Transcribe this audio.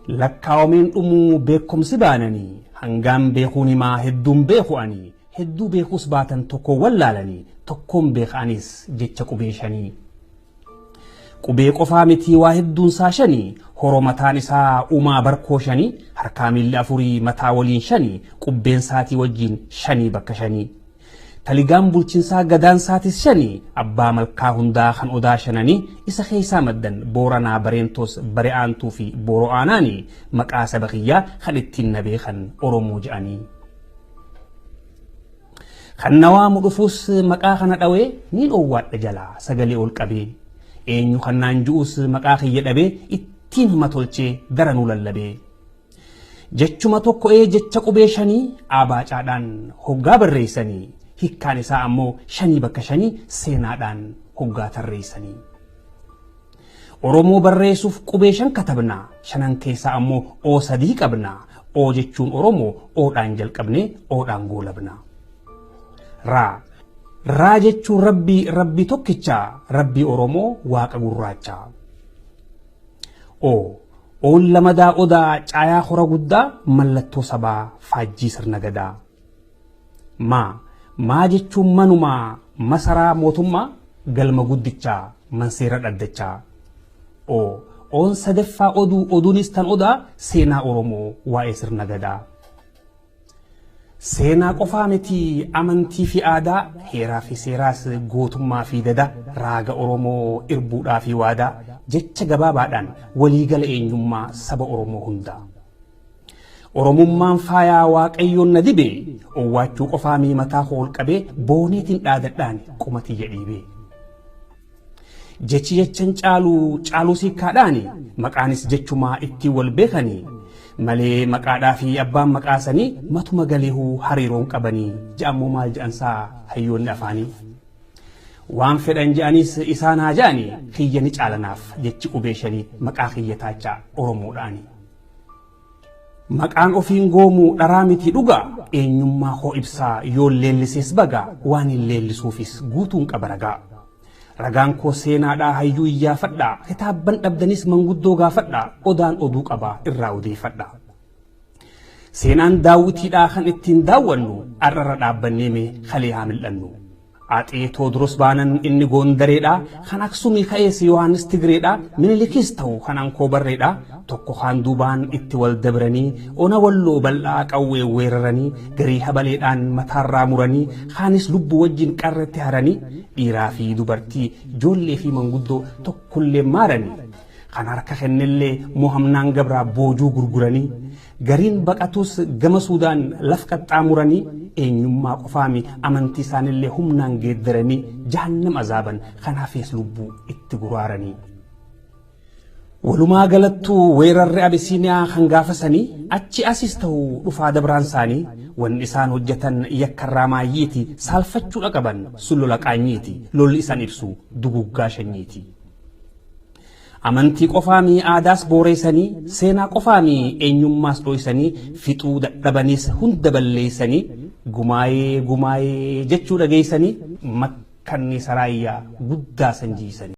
Lakkaawameen dhumuu beekumsi baananii hangaan beekuun himaa hedduun beeku ani hedduu beekuus baatan tokko wallaalanii tokkoon beekaanis jecha qubee shanii. Qubee qofaa mitii waa hedduun isaa shanii horoo mataan isaa uumaa barkoo shanii harkaa miilli afurii mataa waliin shanii qubbeen saatii wajjin shanii bakka shanii. Taligaan bulchiinsaa gadaan saatis shanii abbaa malkaa hundaa kan odaa shananii isa keessaa maddan booranaa bareentos bare'aantuu fi booro'aanaanii maqaa saba kiyyaa kan ittiin na beekan Oromoo je'anii. Kan na waamu dhufus maqaa kana dhawee niin owwaadha jalaa sagalee ol qabee eenyu kan naan ju'us maqaa kiyya dhabee ittiin hima tolchee daranuu lallabee. Jechuma tokko ee jecha qubee shanii abaacaadhaan hoggaa barreessanii hiikkaan isaa ammoo shanii bakka shanii seenaadhaan hoggaa tarreessanii. Oromoo barreessuuf qubee shan katabna shanan keessaa ammoo oo sadii qabna oo jechuun Oromoo oodhaan jalqabnee oodhaan goolabna. Raa Raa jechuun rabbii rabbii tokkicha rabbii Oromoo waaqa gurraacha. Oo Oon lamadaa odaa caayaa hora guddaa mallattoo sabaa faajjii sirna gadaa. Maa Maa jechuun manumaa masaraa mootummaa galma guddichaa manseera dhaddachaa. Oo Oon sadaffaa oduu oduunis tan odaa seenaa Oromoo waa'ee sirna gadaa. Seenaa qofaa miti amantii fi aadaa heeraa fi seeraas gootummaa fi dada raaga Oromoo irbuudhaa fi waadaa jecha gabaabaadhaan waliigala eenyummaa saba Oromoo hundaa. Oromummaan faayaa waaqayyoon na dibe owwaachuu qofaa mii mataa koo ol qabee booneetiin dhaadadhaan qoma tiyya dhiibee. Jechi jechan caalu caaluu siikkaadhaani maqaanis jechumaa ittiin wal beekanii malee maqaadhaa fi abbaan maqaasanii matuma galeehuu hariiroon qabanii ja'ammoo maal ja'ansaa hayyoonni afaanii. Waan fedhan ja'anis isaan haa ja'anii kiyya ni caalanaaf jechi qubee shanii maqaa kiyya taachaa Oromoodhaani. Maqaan ofiin goomu dharaa miti dhugaa eenyummaa koo ibsaa yoon leellisees bagaa waan hin leellisuufis guutuun qaba ragaa. Ragaan koo seenaadhaa hayyuu iyyaafadhaa kitaabban dhabdanis manguddoo gaafadhaa odaan oduu qabaa irraa odeeffadhaa. Seenaan daawwitiidhaa kan ittiin daawwannu har'arra dhaabbannee mee kalee haa mil'annu. Axee Toodros baanan inni Goondareedha kan Aksumii ka'ees Yohaannis Tigreedha Minilikis ta'u kan Ankoo Barreedha tokko kaan duubaan itti wal dabranii ona walloo bal'aa qawwee weeraranii garii habaleedhaan mataarraa muranii kaanis lubbuu wajjin qarretti haranii dhiiraa fi dubartii ijoollee fi manguddoo tokkollee maaranii kan harka kennellee mohamnaan gabraa boojuu gurguranii gariin baqatus gama Suudaan laf qaxxaamuranii eenyummaa qofaami amantii isaanillee humnaan geeddaranii jahannam azaaban kan hafees lubbuu itti guraaranii. Walumaa galattuu weerarri Abisiiniyaa kan gaafasanii achi asis ta'u dhufaa dabraan isaanii wanni isaan hojjetan yakkarraa maayyiiti saalfachuudha qaban sun lola qaanyiiti lolli isaan ibsu duguggaa shanyiiti. Amantii qofaami aadaas booreessanii seenaa qofaami eenyummaas dhoysanii fixuu dadhabaniis hunda balleessanii gumaayee gumaayee jechuu dhageessanii makkanni saraayyaa guddaa sanjiisanii.